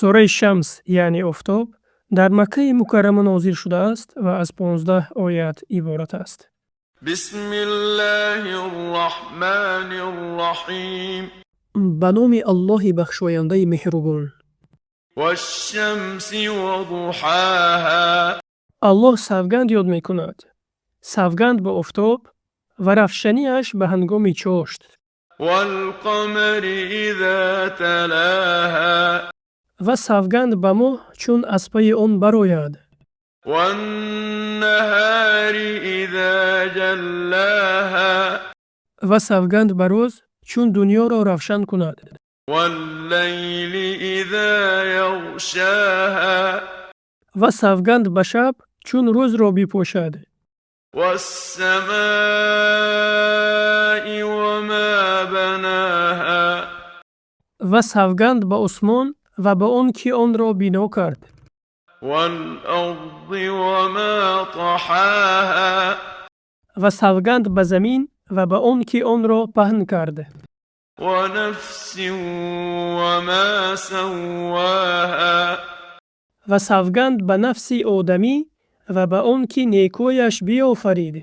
Сураи Шамс, яъне Офтоб, дар Маккаи Мукаррама нозил шудааст ва аз 15 оят иборат аст. بسم الله الرحمن الرحيم. Ба номи Аллоҳи бахшояндаи меҳрубон. والشمس وضحاها. Аллоҳ савганд ёд мекунад. Савганд ба офтоб ва равшаниаш ба ҳангоми чошт. والقمر إذا تلاها. Ва савганд ба моҳ, чун аз пайи он барояд. والنهار إذا جلاها. Ва савганд ба рӯз, чун дунёро равшан кунад. والليل إذا يغشاها. Ва савганд ба шаб, чун рӯзро бипӯшад. والسماء وما بناها. Ва савганд ба осмон ва ба он ки онро бино кард. والأرض وما طحاها. Ва савганд ба замин ва ба он ки онро паҳн кард. ونفس وما سواها. Ва савганд ба нафси одамӣ ва ба он ки некӯяш биёфарид.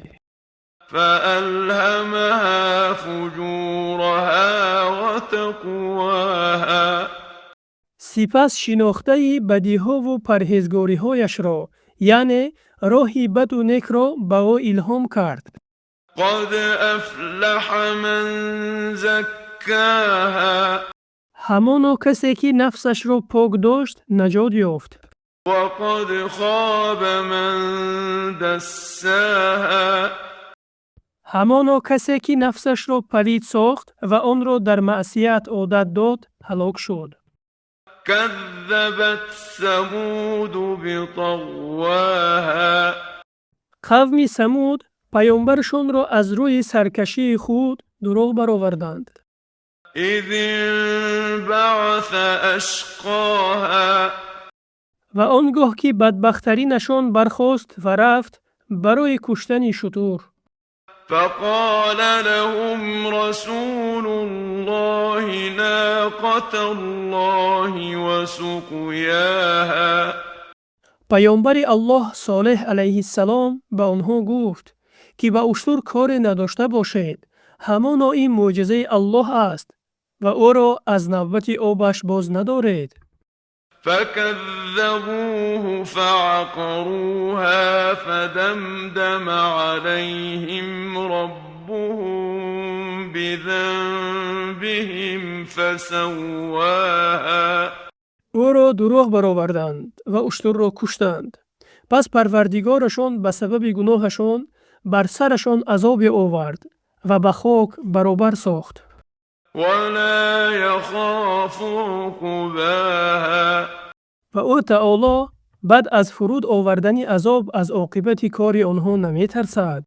فألهمها فجورها وتقواها. Сипас шинохтаи бадиҳову парҳезгориҳояшро, яъне роҳи баду некро ба ӯ илҳом кард. قد أفلح من زكاها. Ҳамоно касе ки нафсашро пок дошт, наҷот ёфт. وقد خاب من دساها. Ҳамоно касе ки нафсашро палид сохт ва онро дар маъсият одат дод, ҳалок шуд. كذبت ثمود بطغواها. Қавми Самуд паёмбаршонро аз рӯи саркашии худ дурӯғ бароварданд. إذ انبعث أشقاها. Ва он гоҳ ки бадбахттаринашон бархост ва рафт барои куштани шутур. فقال لهم رسول الله ناقة الله وسقياها. Паёмбари Аллоҳ Солеҳ алайҳиссалом ба онҳо гуфт, ки ба уштур коре надошта бошед, ҳамоно ин мӯъҷизаи Аллоҳ аст ва ӯро аз навбати обаш боз надоред. فكذبوه فعقروها فدمدم عليهم ربهم بذنبهم فسواها. Ӯро дурӯғ бароварданд ва уштурро куштанд. Пас Парвардигорашон ба сабаби гуноҳашон бар сарашон азобе овард ва ба хок баробар сохт. ولا يخاف عقباها. Ва ӯ таоло баъд аз фуруд овардани азоб аз оқибати кори онҳо наметарсад.